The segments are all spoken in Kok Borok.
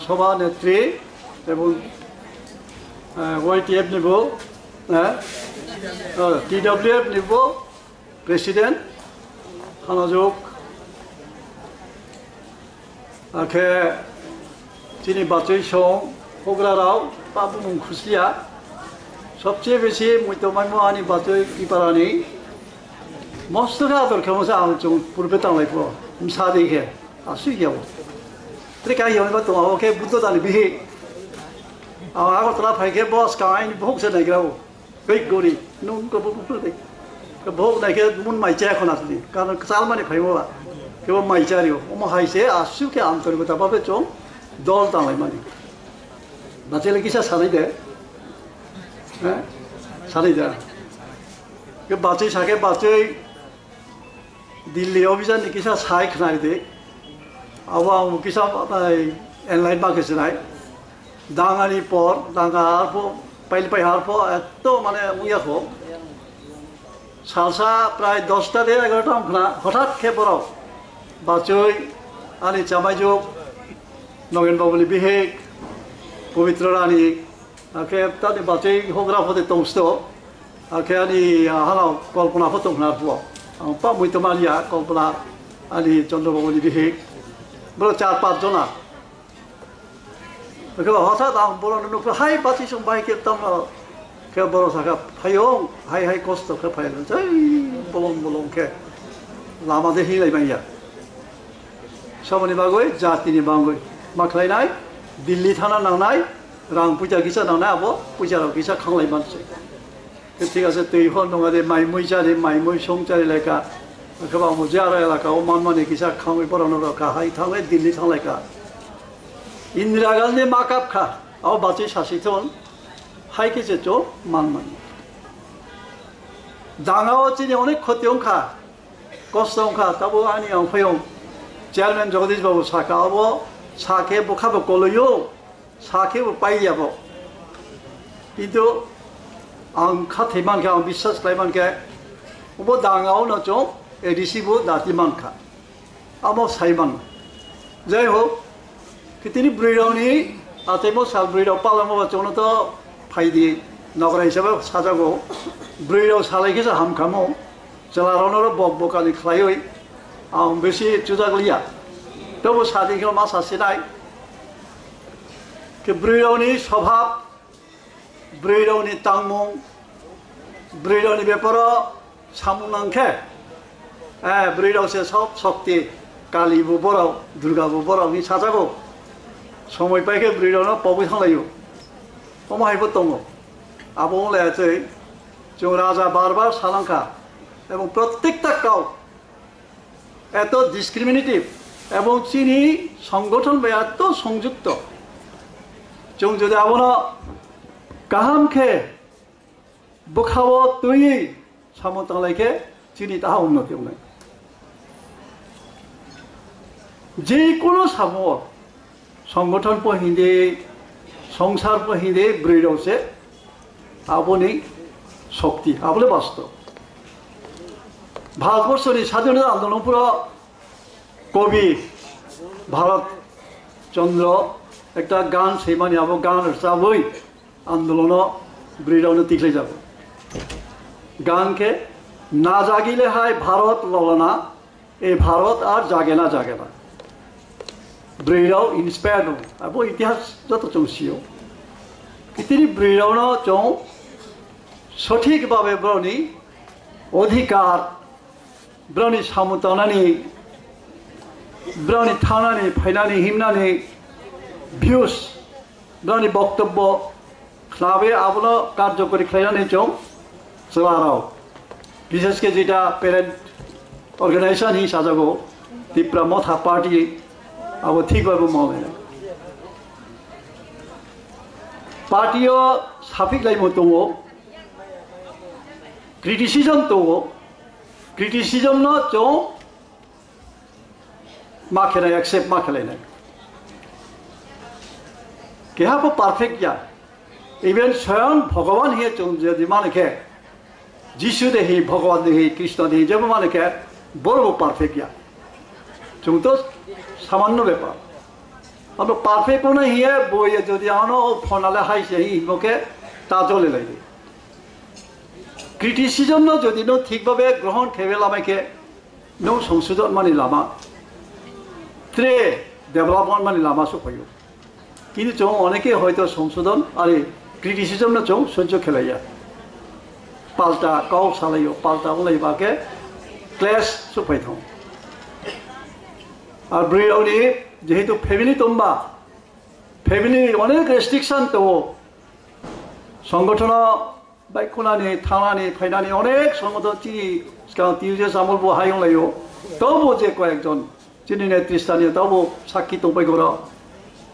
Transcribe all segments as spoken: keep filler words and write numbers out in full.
Sabha Netri ebong, eh, Y T F nibo, eh, eh, T W F nibo President hanajok, akhe chini bachoi song hogra rao pa bumung khusiya. Sobche besi muito maimo ani bachoi kiparani mosto khe ador khe mosa ang chung purbe tanglai po msa dei khe asui khe bo. Tre kai yong ba tong abo khe Buddho dani bihi. Ang Agartala phai khe bos ka aini bohok se naigra bo. Pek gori, nung ko bo bo de. Ko bo nai khe mun mai cha khona sini. Karon sal mani phai bo ba. Ke bo mai cha rio. Omo hai se asu khe antorikota ba be chong dol tanglai mani. Bachele kisa sanai de. Eh? Sanai de. Ke bachoi sa khe bachoi Delhi officer ni kisa sai khnai de. Abo ang kisa, ai, enlight ba khe sinai. Dangani por, danga harpo, pail pai harpo, eto mane wngya kho. Salsa prai dosta de egarota wngkhna, hothat khe borok bachoi ani chamaijuk Nogen Babuli bihik, Pubitro Rani, akhe tani bachoi hogra phode tongsto, akhe ani, ah, hano Kolpona pho tongkhna phuo. Ang pa mui tongmaliya Kolpona ani Chandra Babuli bihik. Borok char panch jona. Khe hothat ang borokno nukha, "Hai, bachoi song bai khe tamo?" Khe borok sakha, "Phaiyong, hai hai kosto khe phaiyong, jai bolong bolong khe lama de hinglai manya." Saboni bagwi jatini bagwi ma khlainai, Delhi thana nangnai, rang puja kisa nangnai, abo puja rok kisa khanglai manse. Thik ase, twi hor nonga de mai mui chari, mai mui song chari laika. Khe ba mo je aro elaka o man mani kisa khangwi borok no rok ka hai thanglai Delhi thanglaika. Indira Gandhi ma kap kha, abo bachoi sasi thon, hai khe se cho man mani. Danga o chini onek khoti wng kha, kosto wng kha, tabo ani ang phayong chairman Jagadish Babu saka, abo sakhe bokha bo koloio. Sakhe bo pai ya bo. Kintu ang khathai mankha, ang biswas khlai mankha, obo danga o no chwng A D C bo dati mankha. Amo sai man. Jai ho, kitini bwrwi rok ni atemo sal bwrwi rok palamo ba chwngno to phai di, nogra hisabe sajago. Bwrwi rok salai khe sa ham khamo. Chwla rok no bok bokani khlaiwi ang bisi chujak liya. Tobo sadi khe ma sa sinai. Khe bwrwi rok ni swbhab, bwrwi rok ni tangmung, bwrwi rok ni beparo samung nang khe, eh, bwrwi rok se sob shokti, Kali bo borok, Durga bo borok ni sajago. Somoi pai khe bwrwi rok no pogwi thanglaio. Omo hai bo tongo. Abo wng lai achai, chwng raja bar bar salangkha, ebong prottekta kau eto discriminative ebong chini songgothon bai eto songjukto. Chwng jodi abono kaham khe bwkhao twiwi samung tanglai khe chini taha unnoti wngnai. Je kono samung Songgothon po hindi, songsar po hindi, bwrwi rok se aboni shokti, abole basto. Bharatborsho ni sadhina andolon puro kobi Bharat Chandra ekta gan seimani, abo gan rwchabwi andolono bwrwi rokno tikhlai jago. Gan khe na jagile hai Bharat lolona, e Bharat ar jage na jage na. Bwrwi rok inspire no, abo itihas joto chwng sio. Kitini bwrwi rokno chwng sothik babe borokni odhikar, borokni samung tangnani, borokni thangnani, phainani, himnani views, borokni boktobbo khnabe abono karjokori khlainani chwng chwlarok. Bishesh khe jeta parent organization hi sajago Tipra Motha Party, abo thik bai bo mole. Party o saphik lai mo tongo, criticism tongo, criticism no chwng ma khenai, accept ma khlainai. Keha bo perfect ya. Even Swayan Bhagavan hiya chwng jodi mani khe, Jisu de hi, Bhagavan de hi, Krishna de hi, jebo mani khe, boro bo perfect ya. Chwng to samanno bepar. Abo perfect kono hiye boye jodi ano phonale hai se hi moke ta jole lai. Criticism no jodi no thik babe grohon khebe lamai ke no songsodon mani lama tre development mani lama su phayo. Kintu chong oneke hoito songsodon ari criticism no chong sojjo khelaiya. Palta kau salayo, palta ulai ba ke clash su phai thong. Ar bri oni jehetu family tongba, family onek restriction tongo. Songothono bai khunani, thanani, phainani onek songothon chini skang T U J S amol bo hayung layo. Tobo je koyekjon chini netri stani tobo sakki tongpai goro.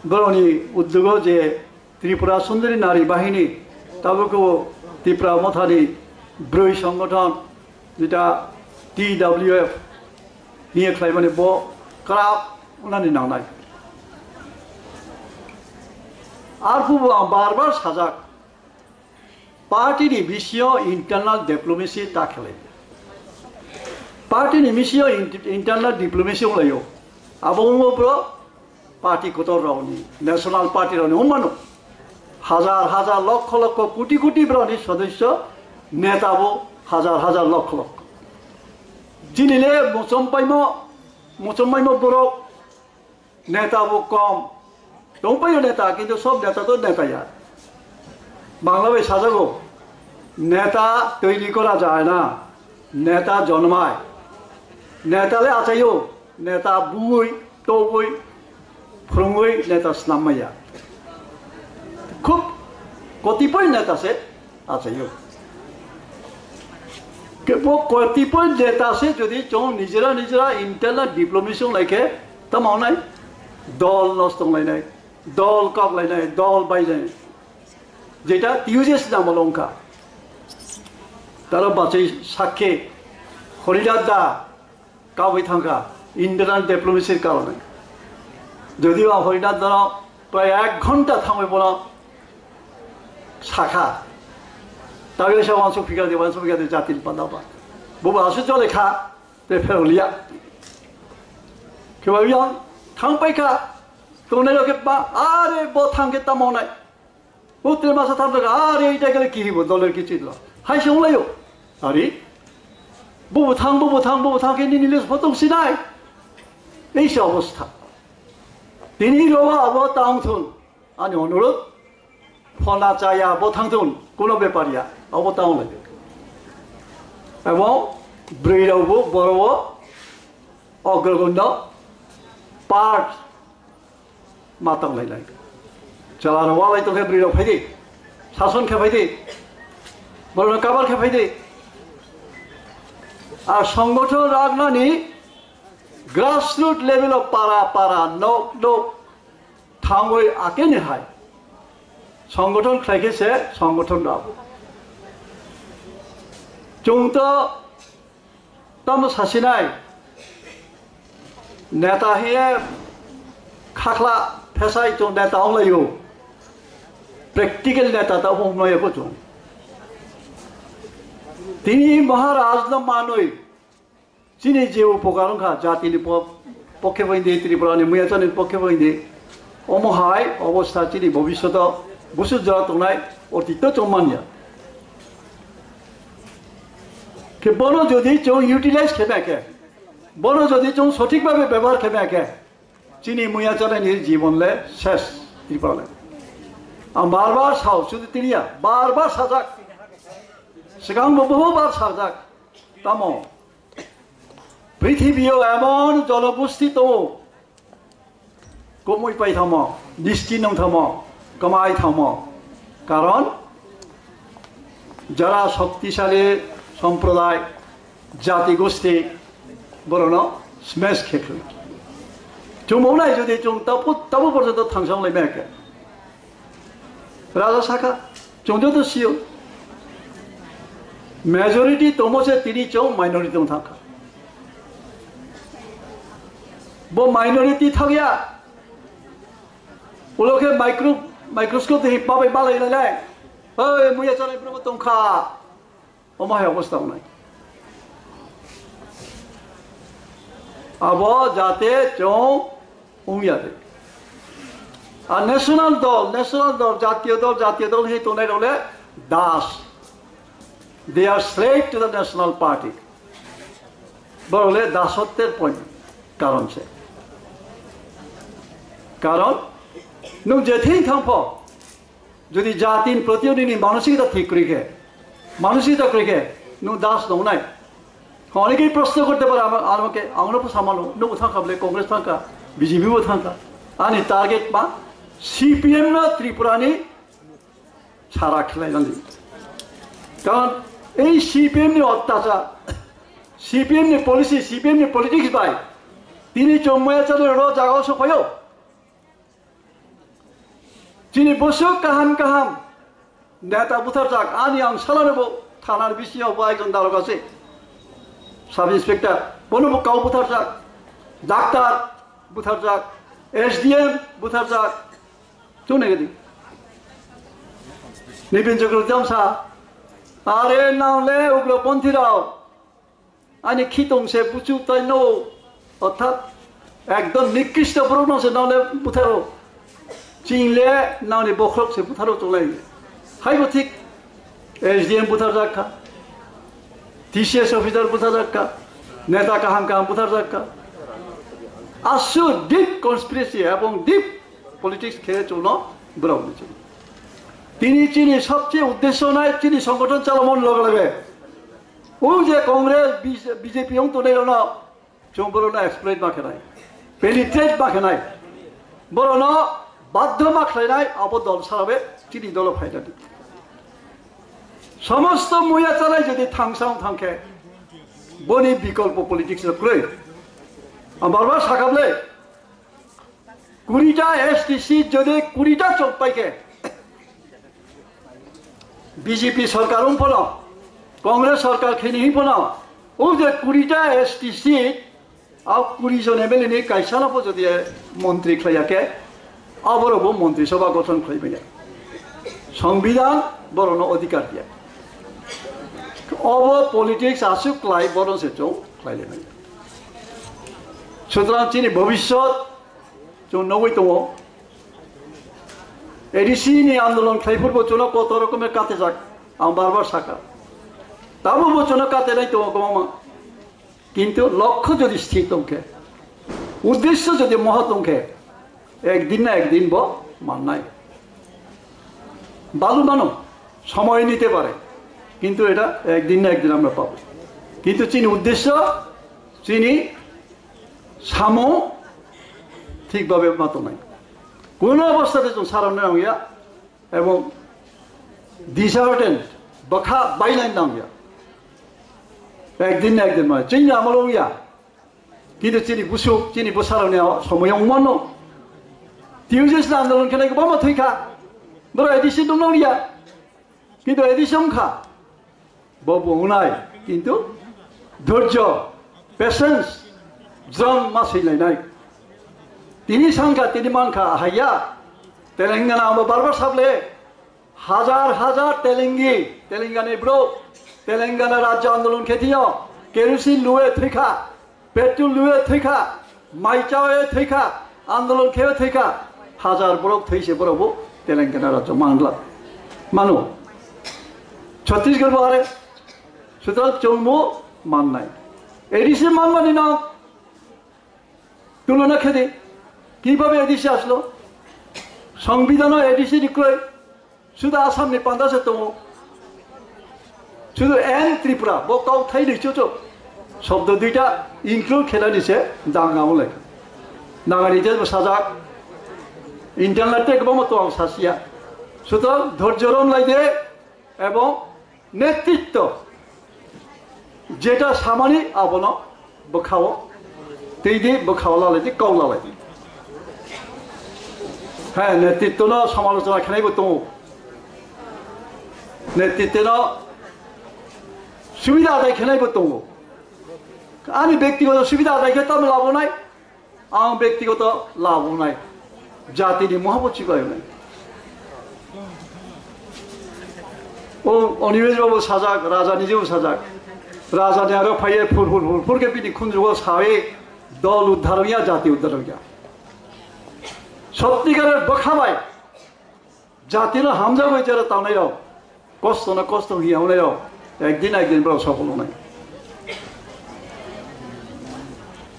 Boroni uddogo je Tripura Sundari Nari Bahini, tobo ko Tipra Mothani broi songothon, jeta T W F, hiye khlaimani bo kwrak wngnani nangnai. Arphubo ang bar bar sajak, party ni bisingo internal diplomacy ta khlai. Party ni bisingo in-, internal diplomacy wnglaio. Abo wngbo bro, party kotor rokni, national party rokni wngmano. Hajar hajar, lokho lokho, koti koti borokni sodosyo, neta bo hajar hajar, lokho lokho. Chini le muchom paimo, muchom paimo borok, neta bo kom. Tongpaio neta, kintu sob neta to neta ya. Bangla bai sajago, neta toiri kora jai na, neta jonmai. Neta le achaio, neta bui, tobui, phrwngwi neta snam maya. Khub kotipoi neta se achaio. Kebo kotipoi neta se jodi chong nijera nijera internal diplomacy wng lai khe, tamo wngnai? Dol nosto wng lainai, dol kok lainai, dol bai lainai. Jeta T U J S ni amolo wngkha. Taro bachai sakhe Horinath da kabui thangkha, internal diplomacy ni karone. Jodi o Horinath dano prai ek ghonta thangwi bono sakha, tawi sa wansuk phikar di, wansuk phikar di, jati ni panda ba. Bobo asu jole kha, te pheroliya. Khe ba yang thang pai kha, tongnai rok khe ba, are bo thang khe tamo nai. Putre masa tham daga, are ita kele kiri bo, doler kichit lo. Hai se ulayo. Ari. Bubu thang, bubu thang, bubu thang, kini nilis potong sinai. Ei se obostha. Tini rowa abo tang thun. Ani onurut. Phona chaya bo thang thun. Kuno bepar ya. Abo tang lai. Abo brei rao bo, boro bo. Ogrogondo. Part. Ma tong lai lai. Chala rok walai tong khe bwrwi rok phai di. Sason khe phai di. Borok no kabar khe phai di. A songgothon raknani grassroot level o para para nok nok thangwi akeni hai. Songgothon khlai khe se songgothon rok. Chwng to Tamo sasinai neta hiye khakla phesai chwng neta onglaio. Practical neta ta onglaio bo chwng. Tini Maharaj no manwi chini je upokar wngkha jatini po-, pokhe bo hindi, Tripura ni muya chani pokhe bo hindi. Omo hai obostha chini bobishoto busu jora tongnai, otito chong manya. Khe bono jodi chong utilize khe na khe, bono jodi chong sothik bhabe bebohar khe na khe, chini muya chani ni jibon le ses Tripura le. Ang bar bar sao, sudu tiniya, bar bar sajak. Swkang bo boho bar sajak. Tamo? Prithibi o emon jolobusti tongo. Kumui pai thamo, nisti nung thamo, kamai thamo. Karon jara shoktisali somproday, jati gosti, borono smash khe khlai. Chumung nai jodi chung tapu, tapu porjonto thangsong lai mekhe. Raja saka, chwng joto sio. Majority tongmo se tini chwng minority tong thangkha. Bo minority thangya. Ulo khe micro-, microscope de hipa bai balai lai lai. Oi, muya chonai bro tongkha. Omo hai obostha wngnai. Abo jate chwng wngya de. Ar national dol, national dol, jatiyo dol, jatiyo dol hei tongnai rok le das. They are slave to the national party. Borok le dasotwer point karon se. Karon nwng je thing thang pho, jodi jatini proti nini manosikota thik kwrwi khe, manosikota kwrwi khe nwng das tongnai. অনেকেই প্রশ্ন করতে পারে আমার, আমাকে, আমরা তো সামান্য, নুবু থাকা বলে কংগ্রেস থাকা, বিজেপিও থাকা। Ani target ma C P M no Tripura ni sara khlai nani. Karon ei C P M ni ottachar, C P M ni policy, C P M ni politics bai tini chongmaya chalo ro jaga o sokhayo. Chini bwswk kaham kaham neta butharjak, ani ang salano bo thanani bisingo bo ekjon daroga se, sub inspector, bono bo kau butharjak, doctor butharjak, S D M butharjak, chunai gadi. Nibin Chakraborty sa, are nang le ugroponthi rao, ani khitung se buchu tai no, orthat ekdom nikristo borok no se nang le butharo. Ching le nang ni bokhorok se butharo chonglai. Hai bo thik, S D M butharjak kha, T C S officer butharjak kha, neta kaham kaham butharjak kha. Aswk deep conspiracy ebong deep politics khe chwngno borok ni chwng. Tini chini sabse uddesho nai chini songgothon chalomon loge loge. O je Congress, B J P wng tongnai rokno chwng borokno exploit ma khenai, penetrate ma khenai, borokno badhyo ma khlainai abo dol sarabe chini dolo phainani. Somosto muya chanai jodi thangsa wng thang khe boni bikolpo politics rok kwrwi. Ang bar bar sakha bwle, kurita S T C jodi kurita chok pai khe, B J P sarkar wng phano, Congress sarkar khini hi phano, o je kurita S T C, a kuri jon M L A ni kaisa no bo jodi montri khlaiya khe, aborok bo montri sabha gothon khlai manya. Songbidan borokno odhikar diya. Obo politics aswk klai borok se chwng khlai le manya. Sutrang chini bhobishyot chwng nugwi tongo. A D C ni andolon khlai phurbo chwngno kotor rokomer katijak, ang bar bar sakha. Tamo bo chwngno katenai tongo kwbangma. Kintu lokho jodi sthir tong khe, uddesho jodi moho tong khe, ekdin na ekdin bo mannai. Balu mano, সময় নিতে পারে, কিন্তু এটা একদিন না একদিন আমরা পাবো। কিন্তু chini uddesho, chini samo thikbhabe ma tongnai. Kono obostate chwng saramnai nangya, ebong disheartened, bwkha bainai nangya. Ekdin na ekdin mane chini amolo wngya. Kintu chini busuk, chini bwsarokni somoyo wngmano. Tiyujisla andolon khenai kwbangma thwikha. Borok A D C dongno wngya. Kintu A D C wngkha. Bo bo wngnai. Kintu dhorjo, patience, jom ma swilainai. Tini sankha, tini mankha, haiya. Telengana abo barbar sable. Hajar hajar Telengi, Telengani bro, Telengana rajya andolon khe thwio, kerosene lue thwikha, petrol lue thwikha, mai chawe thwikha, andolon khe thwikha, hajar borok thwise borok bo Telengana rajya mangla. Mano, Chhattisgarh bo are, sutrang chwngbo mannai. A D C manmani no তুলনা khe di, কিভাবে এডিসি আসলো? সংবিধানও ADC ni kwrwi, শুধু আসামনি পান্ডাসে tongo, শুধু এন Tripura, bo kok thai ni chuchuk, শব্দ দুইটা include khenani se dang amo le. Nagani je sajak, internet te kwbangma tong ang sasia. সুতরাং ধৈর্য rom lai de, এবং নেতৃত্ব যেটা সামানি abono bwkhao tei di bwkhao lalai di kok lalai di. Heh, netritto no samalochona khenai bo tongo, netritto no subida adai khenai bo tongo. Ani bektigoto subida adai khe tamo labonai. Ang bektigoto lab wngnai, jatini moha bo chibai wngnai. O Onimesh babu sajak, raja ni jebo sajak. Raja ni aro phaiye phur phur phur phur khe bini khunjugo sawi dol uddhar wngya, jati uddhar wngya. Sottigarer bwkha bai jatino hamjagwi jera tangnairok, kosto na kosto hiya hwnwi rok, ekdin ekdin borok sofol wngnai.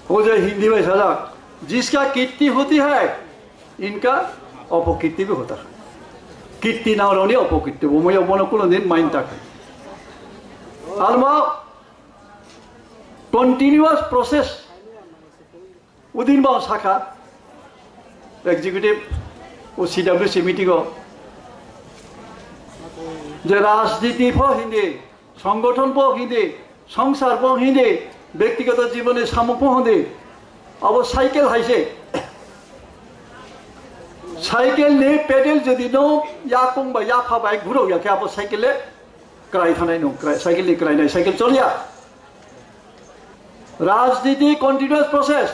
O je Hindi bai sajak, "Jiska kirti hoti hai, inka apokirti bhi hota hai." Kirti nangrokni apokirti bo, moya bono kuno din main tak. Alma continuous process. Udin bo sakha executive o C W C meeting o je rajniti pho hindi, songothon pho hindi, songsar pho hindi, bektigoto jiboni samung pho hindi, abo cycle haise. Cycle ni pedal jodi no yakung ba yapha bai ghuro yakhe abo cycle le krai thanai no, krai, cycle ni krai nai, cycle choliya. Rajniti continuous process.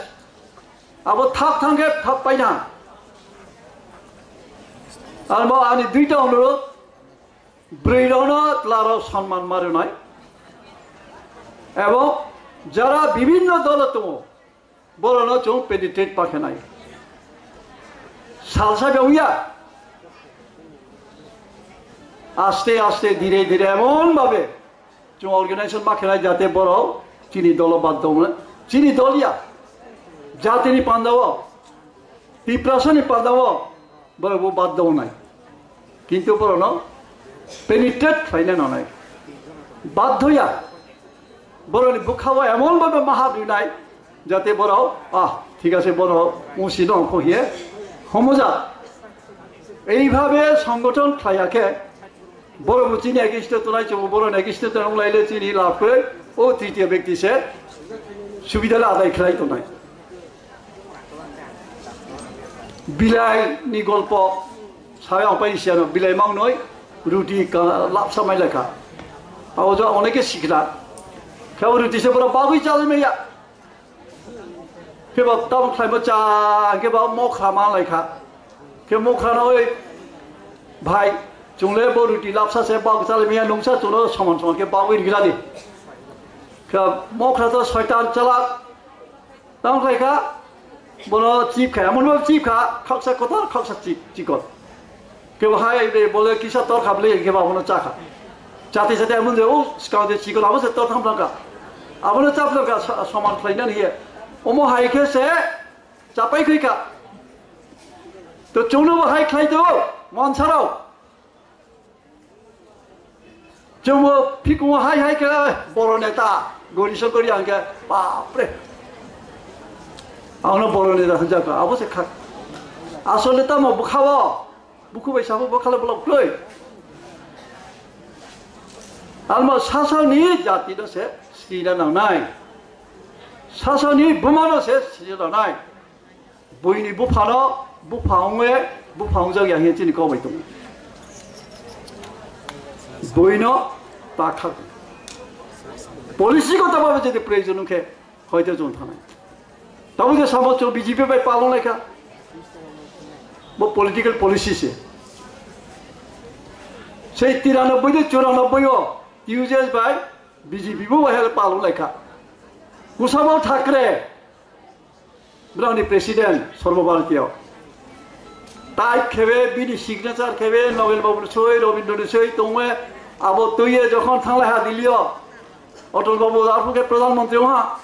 Abo thap thang khe thap paina. Almo ani duita onurod, bwrwi rokno twla rok sonman ma rwnai. Ebo jara bibhinno dolo tongo, borokno chwng penetrate pakhenai. Salsa bewya. Aste aste, dhire dhire, emon bhabe chwng organization ma khenai jate borok chini dolo bad dong, chini dol ya, jatini pandao, Tiprasani pandao borok bo bad dongnai. Kintu borokno penetrate khlaina nanai. Badhoya borokni bwkhao emon bhabe mahap rinai, jate borok, ah, thik ase, bono usi no kho hiye homoja. Ei bhabe songothon khlaiya khe borok bo chini against o tonai, chwng bo borok ni against o tonai, wng lai le chini lab kwrwi o tritiyo bekti se subida le adai khlai tonai. Bilai ni golpo sawi ang pai siya no, bilai mang noi ruti ka lapsa mai lekha. Abo jo oneke sikra. Khe o ruti se borok bagwi chalai maya. Khe ba tabuk khlai bo cha, khe ba mokra ma lai kha. Khe mokra no oi, "Bhai, chwng le bo ruti lapsa se bak chalai maya, nungsa chwng no soman soman khe bagwi rwgwla di." Khe mokra to soitan chalak. Tamo khlai kha, bono chip kha, emon bhabe chip kha, khaksa kotor, khaksa chip, chikon. Kebo hai de bole kisa tor kha bole, kebo abono cha kha. Chati chati emon je, o, swkang je chikon, abo se tor tham thang kha. Abono cha thang kha, sa-, soman khlai nani hiye. Omo hai khe se chapai khui kha. To chwngno bo hai khlai do, mansarao. Chwngbo phikungo hai hai khe boro neta, gori sokori ang khe, bapre. Angno boro neta hwnjak kha, abo se kha. Asole tamo bwkhao, bukhu bai sabo bwkhale bolok kwrwi. Alma sasani jati no se srina nangnai. Sasani buma no se srina nangnai. Buini buphano bupha wngwi bupha wngjak ya hiya chini kok bai tongo. Buino ta khak. Policy gota bhabe jodi proyojon wngkhe hoito chwng thanai. Tamo je samo chwng B J P bai palong lai kha. Bo political policy se. Sei tiranoboi de churanobboi o T U J S bai B J P bo bai palong lai kha. Kusabo Thakre Broni president Sarva Bharatiya. Type khebe, bini signature khebe, Nogen Babu ni soi, Rabindra ni soi, tongwe, abo tuiye jokhon thanglai ha Delhi o. Atal Babu arphuke Pradhan Mantri ha.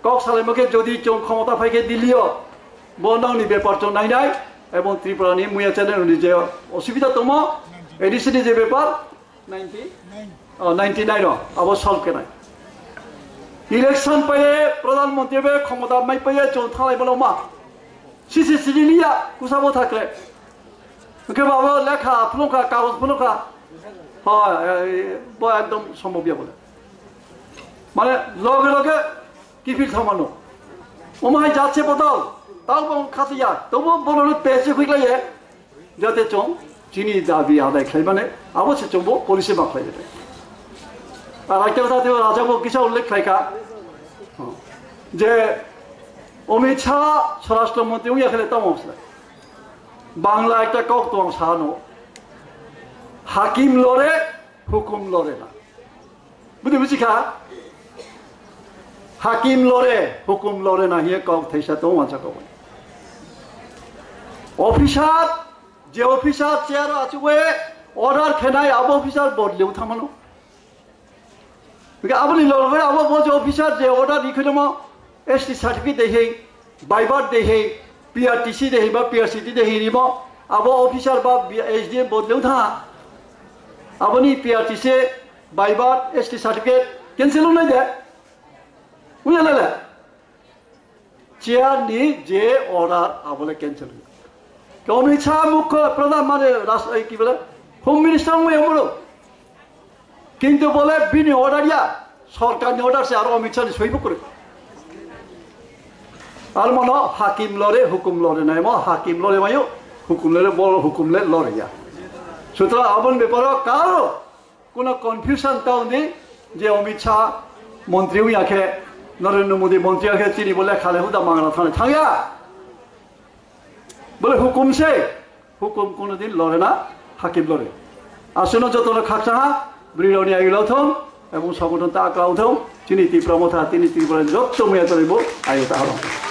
Kok salaimo khe jodi chwng khomota phai khe Delhi o. Bo nangni bepar chwng nainai, ebong Tripura ni muya channel ni je osubida tongmo, A D C ni je bepar, Ninety? Oh, ninety nine o, abo solve khe nai. Election paye, Pradhan Mantri be khomota mai paye, chwng thanglai mano ma. Sisi sini liya, kusabo thakre. Hwnkhe babo lekha phunukha, kagoj phunukha. Hoi, eh, bo ekdom sombhob ya bole. Mane, loge loge kiphil thangmano. Omo hai jat se bodol, tao bo khatiya, tobo bono pese khuiklaye. Jate chwng chini dabi adai khlaimani abo se chwngbo policy ma khlai rwdi. Ar ekta kotha tei raja bo kisa ullekh khlai kha je Amit Shah Swarashtra Mantri wngya khe tamo se Bangla ekta kok tong sano, "Hakim lore, hukum lore na." Budi buji kha? Hakim lore, hukum lore na hiye kok thaisa tong wansa kok. Officer, je officer chair o achugwi order khenai abo officer bodleu thangmano. Hingke aboni logoi abo bo je officer je order rikhoimo S T certificate dehei, by birth dehei, P R T C dehei ba P R C T dehei rimo, abo officer ba S D M bodleu thang. Aboni P R T C, by birth, S T certificate cancel wngnai de. Wngnai le. Chair ni je order abole cancel. Ke Amit Shah mukho pradhan mane ras-, ei ki bole, Home Minister wngwi amuro. Kintu bole bini order ya, sorkar ni order se aro Amit Shah ni soi bukure. Ar mono hakim lore, hukum lore nai mo, hakim lore mayo, hukum lore bol, hukum le lore ya. Sutra abon beparo karo Kono confusion ta undi je Amit Shah montri wngya khe, Narendra Modi montri ya khe chini bo lekha le huda mangra thani thangya. Bole hukum se, hukum kono din lore na, hakim lore. Aswkno jotono khaksa ha, bwrwi rokni ayu lo thung, ebong songothon ta akla thung, chini Tipra Motha, chini Tripura jotto muya toni bo ayu ta halong.